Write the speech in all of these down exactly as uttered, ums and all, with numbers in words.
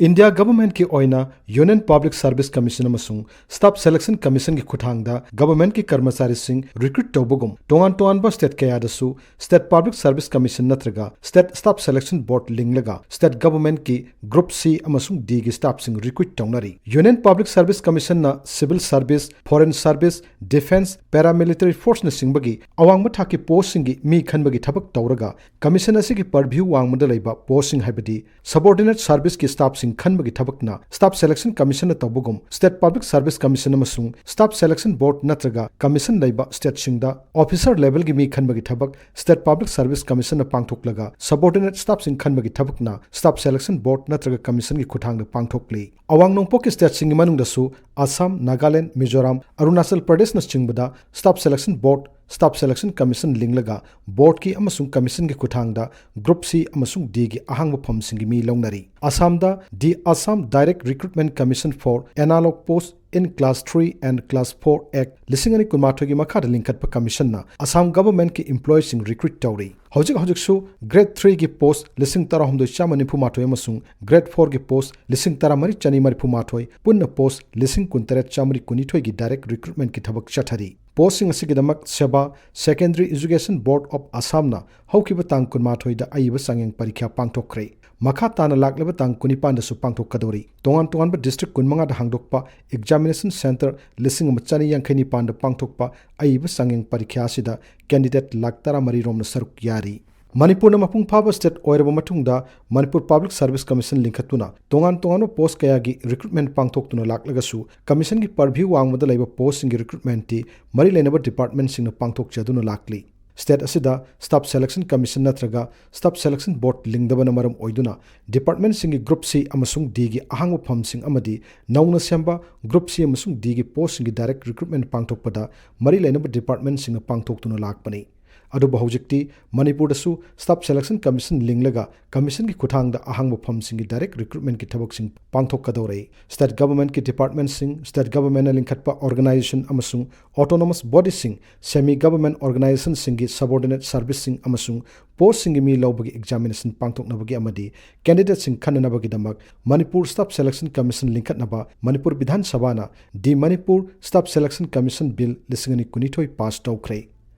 India ꯒꯚꯔꯟꯃꯦꯟꯠꯀꯤ ꯑꯣꯏꯅ union public service commission ꯑꯃꯁꯨꯡ ꯁ꯭ꯇꯥꯐ ꯁꯦꯂꯦꯛꯁꯟ ꯀꯃꯤꯁꯟꯒꯤ ꯈꯨꯠꯊꯥꯡꯗ ꯒꯚꯔꯟꯃꯦꯟꯠꯀꯤ ꯀꯔꯃꯆꯥꯔꯤꯁꯤꯡ ꯔꯤꯀ꯭ꯔꯨꯠ ꯇꯧꯕꯒꯨꯝ ꯇꯣꯉꯥꯟ ꯇꯣꯉꯥꯟꯕ ꯁ꯭ꯇꯦꯠ ꯀꯌꯥꯗꯁꯨ ꯁ꯭ꯇꯦꯠ ꯄꯕ꯭ꯂꯤꯛ ꯁꯔꯚꯤꯁ ꯀꯃꯤꯁꯟ ꯅꯠꯇ꯭ꯔꯒ ꯁ꯭ꯇꯦꯠ ꯁ꯭ꯇꯥꯐ ꯁꯦꯂꯦꯛꯁꯟ ꯕꯣꯔꯗ ꯂꯤꯡꯂꯒ ꯁ꯭ꯇꯦꯠ ꯒꯚꯔꯟꯃꯦꯟꯠꯀꯤ ꯒ꯭ꯔꯨꯞ ꯁꯤ ꯑꯃꯁꯨꯡ ꯗꯤꯒꯤ ꯁ꯭ꯇꯥꯐꯁꯤꯡ ꯔꯤꯀ꯭ꯔꯨꯠ ꯇꯧꯅꯔꯤ꯫ ꯌꯨꯅꯤꯌꯟ ꯄꯕ꯭ꯂꯤꯛ ꯁꯔꯚꯤꯁ ꯀꯃꯤꯁꯟꯅ civil service, foreign service, defence, paramilitary ꯐꯣꯔꯁꯅꯆꯤꯡꯕꯒꯤ ꯑꯋꯥꯡꯕ ꯊꯥꯛꯀꯤ ꯄꯣꯁꯁꯤꯡꯒꯤ ꯃꯤ ꯈꯟꯕꯒꯤ ꯊꯕꯛ ꯇꯧꯔꯒ ꯀꯃꯤꯁꯟ ꯑꯁꯤꯒꯤ ꯄꯔꯚ꯭ꯌꯨ ꯋꯥꯡꯃꯗ ꯂꯩꯕ ꯄꯣꯁꯁꯤꯡ ꯍꯥꯏꯕꯗꯤ ꯁꯕꯑꯣꯔꯗꯤꯅꯦꯠ ꯁꯔꯚꯤꯁꯀꯤ ꯁ꯭ꯇꯥꯐꯁꯤꯡ ꯈꯟꯕꯒꯤ ꯊꯕꯛꯅ ꯁ꯭ꯇꯥꯐ ꯁꯦꯂꯦꯛꯁꯟ ꯀꯃꯤꯁꯟꯅ ꯇꯧꯕꯒꯨꯝ ꯁ꯭ꯇꯦꯠ ꯄꯕ꯭ꯂꯤꯛ ꯁꯔꯚꯤꯁ ꯀꯃꯤꯁꯟ ꯑꯃꯁꯨꯡ ꯁ꯭ꯇꯥꯐ ꯁꯦꯂꯦꯛꯁꯟ ꯕꯣꯔꯗ ꯅꯠꯇ꯭ꯔꯒ ꯀꯃꯤꯁꯟ ꯂꯩꯕ ꯁ꯭ꯇꯦꯠꯁꯤꯡꯗ ꯑꯣꯐꯤꯁꯔ ꯂꯦꯚꯦꯜꯒꯤ ꯃꯤ ꯈꯟꯕꯒꯤ ꯊꯕꯛ ꯁ꯭ꯇꯦꯠ ꯄꯕ꯭ꯂꯤꯛ ꯁꯔꯚꯤꯁ ꯀꯃꯤꯁꯟꯅ ꯄꯥꯡꯊꯣꯛꯂꯒ ꯁꯕꯑꯣꯔꯗꯤꯅꯦꯠ ꯁ꯭ꯇꯥꯐꯁꯤꯡ ꯈꯟꯕꯒꯤ ꯊꯕꯛꯅ ꯁ꯭ꯇꯥꯐ ꯁꯦꯂꯦꯛꯁꯟ ꯕꯣꯔꯗ ꯅꯠꯇ꯭ꯔꯒ ꯀꯃꯤꯁꯟꯒꯤ ꯈꯨꯠꯊꯥꯡꯗ ꯄꯥꯡꯊꯣꯛꯂꯤ꯫ ꯑꯋꯥꯡ ꯅꯣꯡꯄꯣꯛꯀꯤ ꯁ꯭ꯇꯦꯠꯁꯤꯡꯒꯤ ꯃꯅꯨꯡꯗꯁꯨ ꯑꯁꯥꯝ, ꯅꯥꯒꯥꯂꯦꯟꯗ, ꯃꯤꯖꯣꯔꯥꯝ, ꯑꯔꯨꯅꯥꯆꯜ ꯄ꯭ꯔꯗꯦꯁꯅꯆꯤꯡꯕꯗ ꯁ꯭ꯇꯥꯐ ꯁꯦꯂꯦꯛꯁꯟ ꯕꯣꯔꯗ, ꯁ꯭ꯇꯥꯐ ꯁꯦꯂꯦꯛꯁꯟ ꯀꯃꯤꯁꯟ ꯂꯤꯡꯂꯒ ꯕꯣꯔꯗꯀꯤ ꯑꯃꯁꯨꯡ ꯀꯃꯤꯁꯟꯒꯤ ꯈꯨꯠꯊꯥꯡꯗ ꯒ꯭ꯔꯨꯞ ꯁꯤ ꯑꯃꯁꯨꯡ ꯗꯤꯒꯤ ꯑꯍꯥꯡꯕ ꯐꯝꯁꯤꯡꯒꯤ ꯃꯤ ꯂꯧꯅꯔꯤ꯫ ꯑꯁꯥꯝꯗ The Assam Direct Recruitment Commission for Analog Post in Class three and Class four Act ꯂꯤꯁꯤꯡ ꯑꯅꯤ ꯀꯨꯟꯃꯥꯊꯣꯏꯒꯤ ꯃꯈꯥꯗ ꯂꯤꯡꯈꯠꯄ ꯀꯃꯤꯁꯟꯅ ꯑꯁꯥꯝ ꯒꯚꯔꯟꯃꯦꯟꯠꯀꯤ ꯏꯝꯄ꯭ꯂꯣꯌꯤꯁꯤꯡ ꯔꯤꯀ꯭ꯔꯨꯠ ꯇꯧꯔꯤ꯫ ꯍꯧꯖꯤꯛ ꯍꯧꯖꯤꯛꯁꯨ ꯒ꯭ꯔꯦꯗ ꯊ꯭ꯔꯤꯒꯤ ꯄꯣꯁ ꯂꯤꯁꯤꯡ ꯇꯔꯥꯍꯨꯝꯗꯣꯏ ꯆꯥꯝꯃ ꯅꯤꯐꯨ ꯃꯥꯊꯣꯏ ꯑꯃꯁꯨꯡ ꯒ꯭ꯔꯦꯗ ꯐꯣꯔꯒꯤ ꯄꯣꯁ ꯂꯤꯁꯤꯡ ꯇꯔꯥꯃꯔꯤ ꯆꯅꯤꯃꯔꯤꯐꯨ ꯃꯥꯊꯣꯏ, ꯄꯨꯟꯅ ꯄꯣꯁ ꯂꯤꯁꯤꯡ ꯀꯨꯟꯇꯔꯦꯠ ꯆꯥꯝꯃꯔꯤ ꯀꯨꯟꯅꯤꯊꯣꯏꯒꯤ ꯗꯥꯏꯔꯦꯛ ꯔꯤꯀ꯭ꯔꯨꯠꯃꯦꯟꯠꯀꯤ ꯊꯕꯛ ꯆꯠꯊꯔꯤ꯫ ꯄꯣꯁꯁꯤꯡ ꯑꯁꯤꯒꯤꯗꯃꯛ ꯁꯦꯕꯥ ꯁꯦꯀꯦꯟꯗꯔꯤ ꯑꯦꯖꯨꯀꯦꯁꯟ ꯕꯣꯔꯗ ꯑꯣꯐ ꯑꯁꯥꯝꯅ ꯍꯧꯈꯤꯕ ꯇꯥꯡ ꯀꯨꯟꯃꯥꯊꯣꯏꯗ ꯑꯏꯕ ꯆꯥꯡꯌꯦꯡ ꯄꯔꯤꯈ꯭ꯌꯥ ꯄꯥꯡꯊꯣꯛꯈ꯭ꯔꯦ꯫ ꯃꯈꯥ ꯇꯥꯅ ꯂꯥꯛꯂꯤꯕ ꯇꯥꯡ ꯀꯨꯟꯅꯤꯄꯥꯟꯗꯁꯨ ꯄꯥꯡꯊꯣꯛꯀꯗꯧꯔꯤ꯫ ꯇꯣꯉꯥꯟ ꯇꯣꯉꯥꯟꯕ ꯗꯤꯁꯇ꯭ꯔꯤꯛ ꯀꯨꯟꯃꯉꯥꯗ ꯍꯥꯡꯗꯣꯛꯄ ꯑꯦꯛꯖꯥꯃꯤꯅꯦꯁꯟ ꯁꯦꯟꯇꯔ ꯂꯤꯁꯤꯡ ꯑꯃ ꯆꯅꯤ ꯌꯥꯡꯈꯩ ꯅꯤꯄꯥꯟꯗ ꯄꯥꯡꯊꯣꯛꯄ ꯑꯏꯕ ꯆꯥꯡꯌꯦꯡ ꯄꯔꯤꯈ꯭ꯌꯥ ꯑꯁꯤꯗ ꯀꯦꯟꯗꯤꯗꯦꯠ ꯂꯥꯈ ꯇꯔꯥꯃꯔꯤ ꯔꯣꯝꯅ ꯁꯔꯨꯛ ꯌꯥꯔꯤ꯫ ꯃꯅꯤꯄꯨꯔꯅ ꯃꯄꯨꯡ ꯐꯥꯕ ꯁ꯭ꯇꯦꯠ ꯑꯣꯏꯔꯕ ꯃꯇꯨꯡꯗ ꯃꯅꯤꯄꯨꯔ ꯄꯕ꯭ꯂꯤꯛ ꯁꯔꯚꯤꯁ ꯀꯃꯤꯁꯟ ꯂꯤꯡꯈꯠꯇꯨꯅ ꯇꯣꯉꯥꯟ ꯇꯣꯉꯥꯟꯕ ꯄꯣꯁ ꯀꯌꯥꯒꯤ ꯔꯤꯀ꯭ꯔꯨꯠꯃꯦꯟꯠ ꯄꯥꯡꯊꯣꯛꯇꯨꯅ ꯂꯥꯛꯂꯒꯁꯨ ꯀꯃꯤꯁꯟꯒꯤ ꯄꯔꯚ꯭ꯌꯨ ꯋꯥꯡꯃꯗ ꯂꯩꯕ ꯄꯣꯁꯁꯤꯡꯒꯤ ꯔꯤꯀ꯭ꯔꯨꯠꯃꯦꯟꯠꯇꯤ ꯃꯔꯤ ꯂꯩꯅꯕ ꯗꯤꯄꯥꯔꯠꯃꯦꯟꯠꯁꯤꯡꯅ ꯄꯥꯡꯊꯣꯛꯆꯗꯨꯅ ꯂꯥꯛꯂꯤ꯫ ꯁ꯭ꯇꯦꯠ ꯑꯁꯤꯗ ꯁ꯭ꯇꯥꯐ ꯁꯦꯂꯦꯛꯁꯟ ꯀꯃꯤꯁꯟ ꯅꯠꯇ꯭ꯔꯒ ꯁ꯭ꯇꯥꯐ ꯁꯦꯂꯦꯛꯁꯟ ꯕꯣꯔꯗ ꯂꯤꯡꯗꯕꯅ ꯃꯔꯝ ꯑꯣꯏꯗꯨꯅ ꯗꯤꯄꯥꯔꯠꯃꯦꯟꯠꯁꯤꯡꯒꯤ ꯒ꯭ꯔꯨꯞ ꯁꯤ ꯑꯃꯁꯨꯡ ꯗꯤꯒꯤ ꯑꯍꯥꯡꯕ ꯐꯝꯁꯤꯡ ꯑꯃꯗꯤ ꯅꯧꯅ ꯁꯦꯝꯕ ꯒ꯭ꯔꯨꯞ ꯁꯤ ꯑꯃꯁꯨꯡ ꯗꯤꯒꯤ ꯄꯣꯁꯁꯤꯡꯒꯤ ꯗꯥꯏꯔꯦꯛ ꯔꯤꯀ꯭ꯔꯨꯠꯃꯦꯟꯠ ꯄꯥꯡꯊꯣꯛꯄꯗ ꯃꯔꯤ ꯂꯩꯅꯕ ꯗꯤꯄꯥꯔꯠꯃꯦꯟꯠꯁꯤꯡꯅ ꯄꯥꯡꯊꯣꯛꯇꯨꯅ ꯂꯥꯛꯄꯅꯤ꯫ ꯑꯗꯨꯕꯨ ꯍꯧꯖꯤꯛꯇꯤ ꯃꯅꯤꯄꯨꯔꯗꯁꯨ Staff Selection Commission ꯂꯤꯡꯂꯒ commissionꯒꯤ ꯈꯨꯠꯊꯥꯡꯗ ꯑꯍꯥꯡꯕ ꯐꯝꯁꯤꯡꯒꯤ direct recruitmentꯀꯤ ꯊꯕꯛꯁꯤꯡ ꯄꯥꯡꯊꯣꯛꯀꯗꯧꯔꯦ꯫ State governmentꯀꯤ departmentꯁꯤꯡ, state governmentꯅ ꯂꯤꯡꯈꯠꯄ organization ꯑꯃꯁꯨꯡ autonomous bodyꯁꯤꯡ, semi government organizationꯁꯤꯡꯒꯤ subordinate serviceꯁꯤꯡ ꯑꯃꯁꯨꯡ postꯁꯤꯡꯒꯤ ꯃꯤ ꯂꯧꯕꯒꯤ examination ꯄꯥꯡꯊꯣꯛꯅꯕꯒꯤ ꯑꯃꯗꯤ candidateꯁꯤꯡ ꯈꯟꯅꯅꯕꯒꯤꯗꯃꯛ Manipur Staff Selection Commission ꯂꯤꯡꯈꯠꯅꯕ Manipur Vidhan ꯁꯚꯥꯅ The Manipur Staff Selection Commission Bill ꯂꯤꯁꯤꯡ ꯑꯅꯤ ꯀꯨꯟꯅꯤꯊꯣꯏ pass ꯇꯧꯈ꯭ꯔꯦ꯫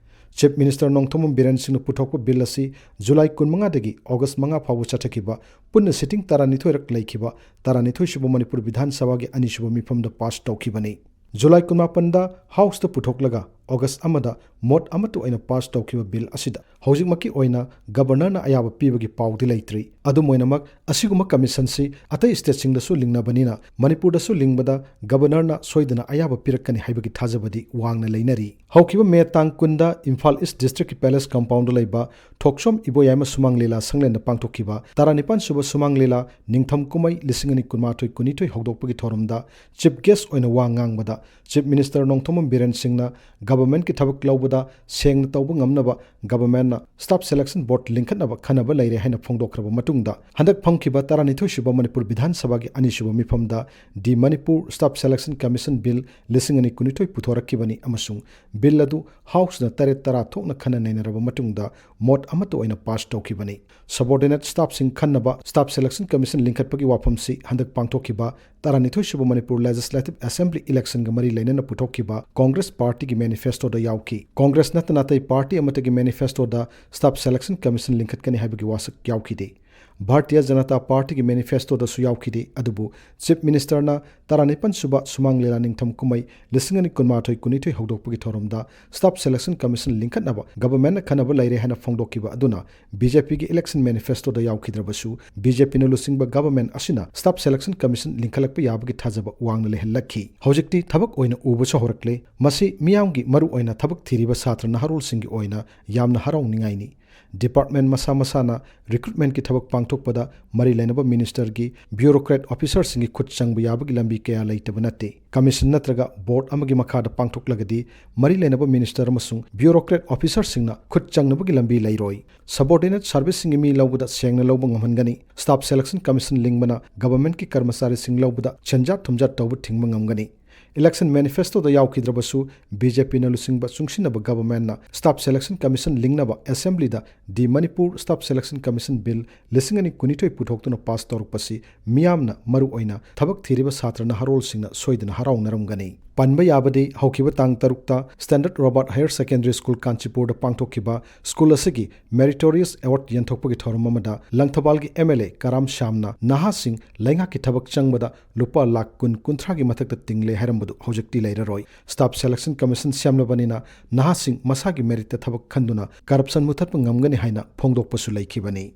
Chief Minister ꯅꯣꯡꯊꯣꯝꯕꯝ ꯕꯤꯔꯦꯟ ꯁꯤꯡꯅ ꯄꯨꯊꯣꯛꯄ bill ꯑꯁꯤ July ꯀꯨꯟꯃꯉꯥꯗꯒꯤ August ꯃꯉꯥ ꯐꯥꯎꯕ ꯆꯠꯊꯈꯤꯕ ꯄꯨꯟꯅ sitting ꯇꯔꯥꯅꯤꯊꯣꯏꯔꯛ ꯂꯩꯈꯤꯕ ꯇꯔꯥꯅꯤꯊꯣꯏꯁꯨꯕ ꯃꯅꯤꯄꯨꯔ ꯕꯤꯙꯥꯟ ꯁꯚꯥꯒꯤ ꯑꯅꯤꯁꯨꯕ ꯃꯤꯐꯝꯗ pass ꯇꯧꯈꯤꯕꯅꯤ꯫ July ꯀꯨꯟꯃꯥꯄꯟꯗ Houseꯇ ꯄꯨꯊꯣꯛꯂꯒ August ꯑꯃꯗ ꯃꯣꯠ ꯑꯃꯠꯇ ꯑꯣꯏꯅ pass ꯇꯧꯈꯤꯕ bill ꯑꯁꯤꯗ ꯍꯧꯖꯤꯛꯃꯛꯀꯤ ꯑꯣꯏꯅ Governorꯅ ꯑꯌꯥꯕ ꯄꯤꯕꯒꯤ ꯄꯥꯎꯗꯤ ꯂꯩꯇ꯭ꯔꯤ꯫ ꯑꯗꯨꯝ ꯑꯣꯏꯅꯃꯛ, ꯑꯁꯤꯒꯨꯝꯕ commissionꯁꯤ ꯑꯇꯩ stateꯁꯤꯡꯗꯁꯨ ꯂꯤꯡꯅꯕꯅꯤꯅ ꯃꯅꯤꯄꯨꯔꯗꯁꯨ ꯂꯤꯡꯕꯗ Governorꯅ ꯁꯣꯏꯗꯅ ꯑꯌꯥꯕ ꯄꯤꯔꯛꯀꯅꯤ ꯍꯥꯏꯕꯒꯤ ꯊꯥꯖꯕꯗꯤ ꯋꯥꯡꯅ ꯂꯩꯅꯔꯤ꯫ ꯍꯧꯈꯤꯕ May ꯇꯥꯡ ꯀꯨꯟꯗ Imphal East Districtꯀꯤ Palace Compoundꯗ ꯂꯩꯕ ꯊꯣꯛꯆꯣꯝ ꯏꯕꯣꯌꯥꯏꯃ ꯁꯨꯃꯥꯡ ꯂꯤꯂꯥ ꯁꯪꯂꯦꯟꯗ ꯄꯥꯡꯊꯣꯛꯈꯤꯕ ꯇꯔꯥꯅꯤꯄꯥꯟꯁꯨꯕ ꯁꯨꯃꯥꯡ ꯂꯤꯂꯥ ꯅꯤꯡꯊꯝ ꯀꯨꯝꯍꯩ ꯂꯤꯁꯤꯡ ꯑꯅꯤ ꯀꯨꯟꯃꯥꯊꯣꯏ ꯀꯨꯟꯅꯤꯊꯣꯏ ꯍꯧꯗꯣꯛꯄꯒꯤ ꯊꯧꯔꯝꯗ Chief Guest ꯑꯣꯏꯅ ꯋꯥ ꯉꯥꯡꯕꯗ Chief Minister ꯅꯣꯡꯊꯣꯝꯕꯝ ꯕꯤꯔꯦꯟ ꯁꯤꯡꯅ Governmentꯀꯤ ꯊꯕꯛ ꯂꯧꯕꯗ ꯁꯦꯡꯅ ꯇꯧꯕ ꯉꯝꯅꯕ Governmentꯅ Staff Selection Board ꯂꯤꯡꯈꯠꯅꯕ ꯈꯟꯅꯕ ꯂꯩꯔꯦ ꯍꯥꯏꯅ ꯐꯣꯡꯗꯣꯛꯈ꯭ꯔꯕ ꯃꯇꯨꯡꯗ, ꯍꯟꯗꯛ ꯐꯝꯈꯤꯕ ꯇꯔꯥꯅꯤꯊꯣꯏꯁꯨꯕ ꯃꯅꯤꯄꯨꯔ ꯕꯤꯙꯥꯟ ꯁꯚꯥꯒꯤ ꯑꯅꯤꯁꯨꯕ ꯃꯤꯐꯝꯗ The Manipur Staff Selection Commission Bill ꯂꯤꯁꯤꯡ ꯑꯅꯤ ꯀꯨꯟꯅꯤꯊꯣꯏ ꯄꯨꯊꯣꯔꯛꯈꯤꯕꯅꯤ ꯑꯃꯁꯨꯡ bill ꯑꯗꯨ Houseꯅ ꯇꯔꯦꯠ ꯇꯔꯥ ꯊꯣꯛꯅ ꯈꯟꯅ ꯅꯩꯅꯔꯕ ꯃꯇꯨꯡꯗ ꯃꯣꯠ ꯑꯃꯠꯇ ꯑꯣꯏꯅ pass ꯇꯧꯈꯤꯕꯅꯤ꯫ Subordinate staffꯁꯤꯡ ꯈꯟꯅꯕ Staff Selection Commission ꯂꯤꯡꯈꯠꯄꯒꯤ ꯋꯥꯐꯝꯁꯤ ꯍꯟꯗꯛ ꯄꯥꯡꯊꯣꯛꯈꯤꯕ ꯇꯔꯥꯅꯤꯊꯣꯏꯁꯨꯕ ꯃꯅꯤꯄꯨꯔ Legislative Assembly electionꯒ ꯃꯔꯤ ꯂꯩꯅꯅ ꯄꯨꯊꯣꯛꯈꯤꯕ Congress Partyꯒꯤ manifestoꯗ ꯌꯥꯎꯈꯤ꯫ Congress ꯅꯠꯇꯅ ꯑꯇꯩ party ꯑꯃꯠꯇꯒꯤ manifestoꯗ Staff Selection Commission ꯂꯤꯡꯈꯠꯀꯅꯤ ꯍꯥꯏꯕꯒꯤ ꯋꯥꯁꯛ ꯌꯥꯎꯈꯤꯗꯦ꯫ Bharatiya Janata Partyꯒꯤ manifestoꯗꯁꯨ ꯌꯥꯎꯈꯤꯗꯦ, ꯑꯗꯨꯕꯨ Chief Ministerꯅ ꯇꯔꯥꯅꯤꯄꯥꯟꯁꯨꯕ ꯁꯨꯃꯥꯡ ꯂꯤꯂꯥ ꯅꯤꯡꯊꯝ ꯀꯨꯝꯍꯩ ꯂꯤꯁꯤꯡ ꯑꯅꯤ ꯀꯨꯟꯃꯥꯊꯣꯏ ꯀꯨꯟꯅꯤꯊꯣꯏ ꯍꯧꯗꯣꯛꯄꯒꯤ ꯊꯧꯔꯝꯗ Staff Selection Commission ꯂꯤꯡꯈꯠꯅꯕ Governmentꯅ ꯈꯟꯅꯕ ꯂꯩꯔꯦ ꯍꯥꯏꯅ ꯐꯣꯡꯗꯣꯛꯈꯤꯕ ꯑꯗꯨꯅ BJPꯒꯤ election manifestoꯗ ꯌꯥꯎꯈꯤꯗ꯭ꯔꯕꯁꯨ, BJPꯅ ꯂꯨꯆꯤꯡꯕ Government ꯑꯁꯤꯅ Staff Selection Commission ꯂꯤꯡꯈꯠꯂꯛꯄ ꯌꯥꯕꯒꯤ ꯊꯥꯖꯕ ꯋꯥꯡꯅ ꯂꯩꯍꯜꯂꯛꯈꯤ꯫ ꯍꯧꯖꯤꯛꯇꯤ ꯊꯕꯛ ꯑꯣꯏꯅ ꯎꯕꯁꯨ ꯍꯧꯔꯛꯂꯦ꯫ ꯃꯁꯤ ꯃꯤꯌꯥꯝꯒꯤ, ꯃꯔꯨ ꯑꯣꯏꯅ ꯊꯕꯛ ꯊꯤꯔꯤꯕ ꯁꯥꯇ꯭ꯔ ꯅꯍꯥꯔꯣꯜꯁꯤꯡꯒꯤ ꯑꯣꯏꯅ ꯌꯥꯝꯅ ꯍꯔꯥꯎꯅꯤꯡꯉꯥꯏꯅꯤ꯫ Department ꯃꯁꯥ ꯃꯁꯥꯅ recruitmentꯀꯤ ꯊꯕꯛ ꯄꯥꯡꯊꯣꯛꯄꯗ ꯃꯔꯤ ꯂꯩꯅꯕ ministerꯒꯤ bureaucrat officerꯁꯤꯡꯒꯤ ꯈꯨꯠ ꯆꯪꯕ ꯌꯥꯕꯒꯤ ꯂꯝꯕꯤ ꯀꯌꯥ ꯂꯩꯇꯕ ꯅꯠꯇꯦ꯫ Commission ꯅꯠꯇ꯭ꯔꯒ board ꯑꯃꯒꯤ ꯃꯈꯥꯗ ꯄꯥꯡꯊꯣꯛꯂꯒꯗꯤ ꯃꯔꯤ ꯂꯩꯅꯕ minister ꯑꯃꯁꯨꯡ bureaucrat officerꯁꯤꯡꯅ ꯈꯨꯠ ꯆꯪꯅꯕꯒꯤ ꯂꯝꯕꯤ ꯂꯩꯔꯣꯏ꯫ Subordinate serviceꯁꯤꯡꯒꯤ ꯃꯤ ꯂꯧꯕꯗ ꯁꯦꯡꯅ ꯂꯧꯕ ꯉꯝꯍꯟꯒꯅꯤ꯫ Staff Selection Commission ꯂꯤꯡꯕꯅ governmentꯀꯤ ꯀꯔꯃꯆꯥꯔꯤꯁꯤꯡ ꯂꯧꯕꯗ ꯁꯦꯟꯖꯥ ꯊꯨꯝꯖꯥ ꯇꯧꯕ ꯊꯤꯡꯕ ꯉꯝꯒꯅꯤ꯫ Election manifestoꯗ ꯌꯥꯎꯈꯤꯗ꯭ꯔꯕꯁꯨ BJPꯅ ꯂꯨꯆꯤꯡꯕ ꯆꯨꯡꯁꯤꯟꯅꯕ governmentꯅ Staff Selection Commission ꯂꯤꯡꯅꯕ assemblyꯗ The Manipur Staff Selection Commission Bill ꯂꯤꯁꯤꯡ ꯑꯅꯤ ꯀꯨꯟꯅꯤꯊꯣꯏ ꯄꯨꯊꯣꯛꯇꯨꯅ pass ꯇꯧꯔꯛꯄꯁꯤ ꯃꯤꯌꯥꯝꯅ, ꯃꯔꯨ ꯑꯣꯏꯅ ꯊꯕꯛ ꯊꯤꯔꯤꯕ ꯁꯥꯇ꯭ꯔ ꯅꯍꯥꯔꯣꯜꯁꯤꯡꯅ ꯁꯣꯏꯗꯅ ꯍꯔꯥꯎꯅꯔꯝꯒꯅꯤ꯫ ꯄꯟꯕ ꯌꯥꯕꯗꯤ, ꯍꯧꯈꯤꯕ ꯇꯥꯡ ꯇꯔꯨꯛꯇ Standard Robert Higher Secondary School ꯀꯥꯟꯆꯤꯄꯨꯔꯗ ꯄꯥꯡꯊꯣꯛꯈꯤꯕ school ꯑꯁꯤꯒꯤ meritorious award ꯌꯦꯟꯊꯣꯛꯄꯒꯤ ꯊꯧꯔꯝ ꯑꯃꯗ ꯂꯪꯊꯕꯥꯜꯒꯤ MLA ꯀꯔꯥꯝ ꯁ꯭ꯌꯥꯝꯅ ꯅꯍꯥꯁꯤꯡ ꯂꯩꯉꯥꯛꯀꯤ ꯊꯕꯛ ꯆꯪꯕꯗ ꯂꯨꯄꯥ ꯂꯥꯈ ꯀꯨꯟ, ꯀꯨꯟꯊ꯭ꯔꯥꯒꯤ ꯃꯊꯛꯇ ꯇꯤꯡꯂꯦ ꯍꯥꯏꯔꯝꯕꯗꯨ ꯍꯧꯖꯤꯛꯇꯤ ꯂꯩꯔꯔꯣꯏ꯫ Staff Selection Commission ꯁꯦꯝꯂꯕꯅꯤꯅ ꯅꯍꯥꯁꯤꯡ ꯃꯁꯥꯒꯤ meritꯇ ꯊꯕꯛ ꯈꯟꯗꯨꯅ corruption ꯃꯨꯊꯠꯄ ꯉꯝꯒꯅꯤ ꯍꯥꯏꯅ ꯐꯣꯡꯗꯣꯛꯄꯁꯨ ꯂꯩꯈꯤꯕꯅꯤ꯫